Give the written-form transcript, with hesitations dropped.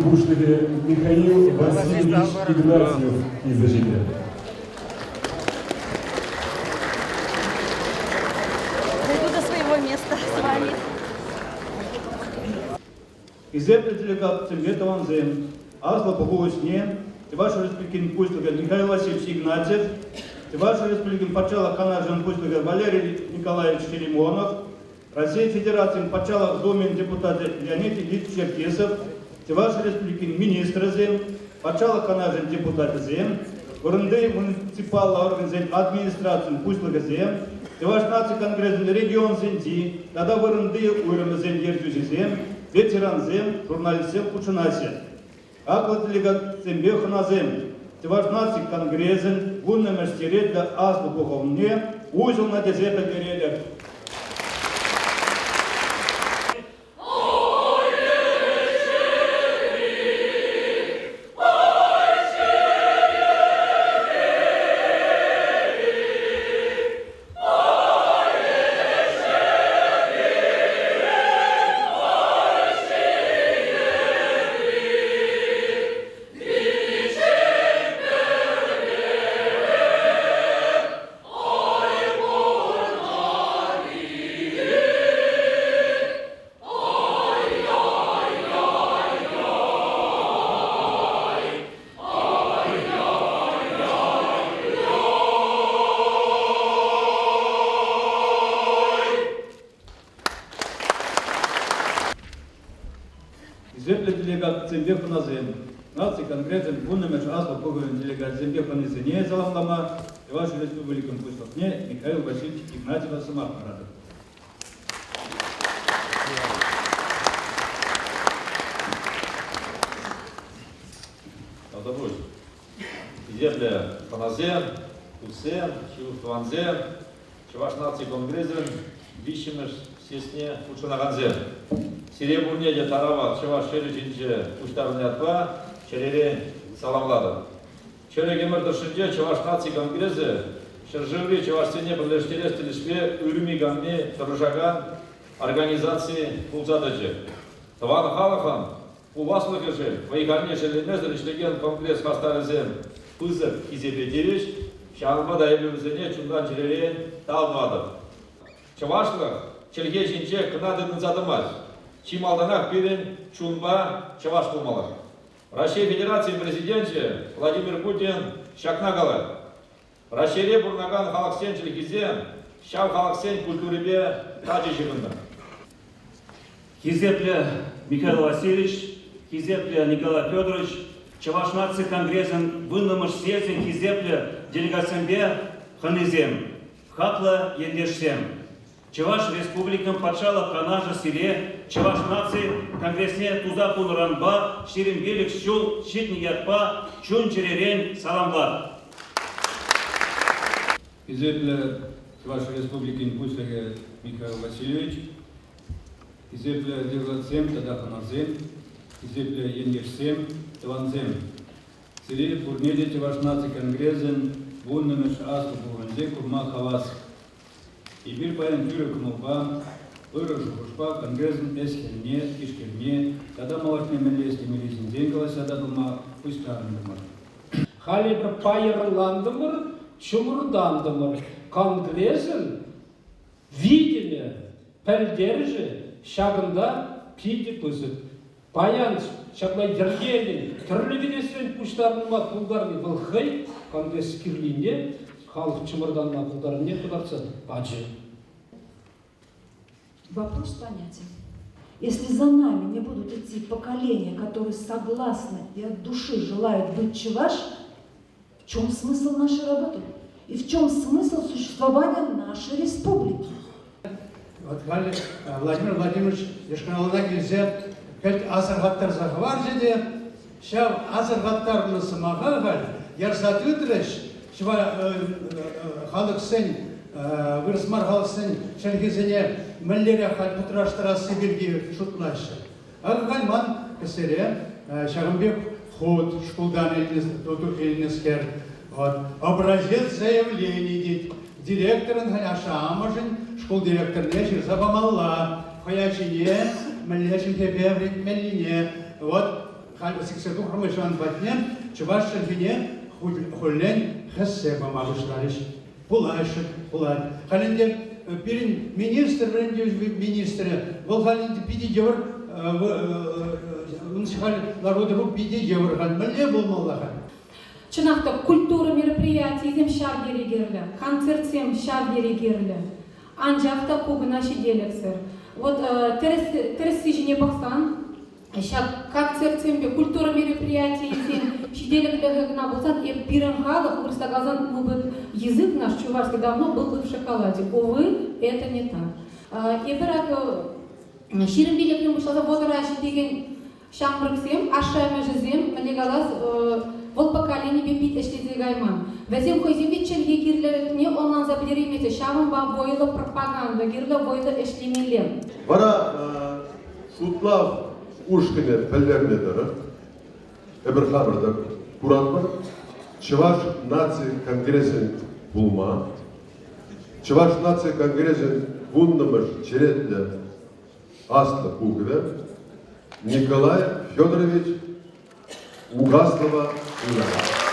Пуҫлӑхӗ Михаил Васильевич Игнатьев килсе ҫитӗ. Дойду до своего места с вами. Хисеплӗ делегатсемпе тӑвансем, Аслӑ Пуху ӗҫне Чӑваш Республикин Пуҫлӑхӗ Михаил Васильевич Игнатьев, Чӑваш Республикин Патшалӑх Канашӗн Пуҫлӑхӗ Валерий Николаевич Филимонов, Раҫҫей Федерацийӗн Патшалӑх Думин депутачӗ Леонид Ильич Черкесов, Чӑваш Республикин министрӗсем, Патшалӑх Канашӗн депутачӗсем, вырӑнти муниципаллӑ органсен администрацийӗн пуҫлӑхӗсем, Чӑваш наци конгресӗн регионсенчи тата вырӑнти уйрӑмӗсен ертӳҫисем, ветерансем, журналистсем хутшӑнаҫҫӗ. Хаклӑ делегатсемпе хӑнасем, Чӑваш наци конгресӗн вуннӑмӗш черетлӗ Аслӑ пухӑвне уҫӑлнӑ тесе пӗлтеретӗп. Хисеплӗ делегатсемпе хӑнасем, Наци конгресӗн вуннӑмӗш Аслӑ Пухӑвӗн делегачӗсемпе хӑнисене саламлама Чӑваш Республикин Пуҫлӑхне Михаил Васильевич Игнатьева сӑмах паратӑп. Тавтапуҫ. Хисеплӗ хӑнасем, туссем, ҫывӑх тӑвансем, Чӑваш наци конгресӗн виҫҫӗмӗш съездне хутшӑнакансем. Сире пурне те тарават чӑваш ҫӗрӗ ҫинче пуҫтарӑннӑ ятпа чӗререн саламлатӑп. Чӗрӗк ӗмӗр тӑршшӗнче Чӑваш наци конгресӗ ҫӗршыври чӑвашсене пӗрлештерес тӗлӗшпе ырми-канми тӑрӑшакан организаци пулса тӑчӗ. Тӑван халӑхӑн пуласлӑхӗшӗн вӑй-халне шеллемесӗр ӗҫлекен конгресс хастарӗсем пысӑк хисепе тивӗҫ, ҫавӑнпа та эпӗ вӗсене чунтан-чӗререн тав тӑватӑп. Чӑвашлӑх чӗлхе ҫинче кӑна тытӑнса тӑмасть. Чи малтанах пирӗн чунпа чӑваш пулмалла. Раҫҫей Федерацийӗн Президенчӗ Владимир Путин ҫакна калать: Раҫҫейре пурӑнакан халӑхсен чӗлхисем ҫав халӑхсен культурипе тачӑ ҫыхӑннӑ. Хисеплӗ Михаил Васильевич, хисеплӗ Николай Федорович, Чӑваш наци конгресӗн вуннӑмӗш съезчӗн хисеплӗ делегатсемпе хӑнисем, хаклӑ ентешсем! Чӑваш Республикин Патшалӑх Канашӗ сире Чӑваш наци конгресне туса хунӑранпа 25 ҫул ҫитнӗ ятпа чун-чӗререн саламлать. Хисеплӗ Чӑваш Республикин Пуҫлӑхӗ Михаил Васильевич, хисеплӗ делегатсем тата хӑнасем, хисеплӗ ентешсем, тӑвансем! Сире пурне те Чӑваш наци конгресӗн вуннӑмӗш аслӑ пухӑвӗнче курма хавас. Эпир паян тӳрӗ кӑмӑлпа, ырӑ шухӑшпа конгресӑн ӗҫ-хӗлне, тишкерме тата малашне мӗнле ӗҫлемелли ҫинчен калаҫса татӑлма пуҫтарӑнтӑмӑр. Халь эпир пайӑрлантӑмӑр, чӑмӑртантӑмӑр. Конгресӑн витӗмӗ, пӗлтерӗшӗ ҫакӑнта питӗ пысӑк. Паян ҫапла йӗркеллӗн, тӗрлӗ кӗтесрен пуҫтарӑнма пултарни вӑл хӑй конгресс кирлине, халӑх чӑмӑртанма пултарнине кӑтартса пачӗ. Вопрос понятен. Если за нами не будут идти поколения, которые согласны и от души желают быть чуваш, в чем смысл нашей работы? И в чем смысл существования нашей республики? Вот халӗ Владимир Владимирович Йошкар-Олана килсе кӗлт асӑрхаттарса хӑварчӗ те, ҫав асӑрхаттарнӑ сӑмаха халь ярса тытрӗҫ халӑхсен, вырӑс мар халӑхсен чӗлхисене мӗнлерех халь пӑтраштарасси пирки шутлаҫҫӗ. Акӑ халь ман кӗсьере ҫакӑн пек хут шкултан илнӗскер. Вот. Образец заявлений тет. Директорӑн ашшӗ-амӑшӗн шкул директорне ҫырса памалла. Хӑй ачине мӗнле чӗлхепе вӗрентмеллине. Вот. Халь сиксе тухрӑмӑр ҫавӑн патне, чӑваш чӗлхине хуллен хӗссе пама пуҫларӗҫ. Пулаҫҫӗ, пулать. Халь ӗнтӗ пирӗн министр, вӗрентӳ министрӗ, вӑл халь ӗнтӗ питӗ йывӑр, халь лару-тӑру питӗ йывӑр халь. Мӗнле пулмалла халь? Чӑнах та, культура мероприятийӗсем ҫав тери кирлӗ, концертсем ҫав тери кирлӗ. Анчах та ку кӑна ҫителӗксӗр. Вот тӗрӗсси ҫине пӑхсан, ҫак концертсемпе культура мероприятийӗсен ҫителӗклӗхӗ кӑна пулсан, эп пирӗн халӑх, вырӑсла каласан, мы бы язык наш чувашский давно был бы в шоколаде. Увы, это не так. Эпир акӑ 25-рен пуҫласа вӑтӑра ҫитекен ҫамрӑксем, ашшӗ-амӑшӗсем, мӗнле калас, вӑл поколенипе пит ӗҫлесе кайман. Вӗсем хӑйсем те чӗлхе кирлӗлӗхне ӑнланса пӗтереймеҫҫӗ, ҫавӑнпа вӑйлӑ пропаганда кирлӗ, вӑйлӑ ӗҫлемелле. Вара шутлав ушкӑнӗ пӗлтернӗ тӑрӑх, эпир хамӑр та куратпӑр, Чӑваш наци конгресӗн пулма, Чӑваш наци конгресӗн вуннӑмӗш черетлӗ аслӑ пухӑвӗ Николай Федорович Угаслова суйланӑ.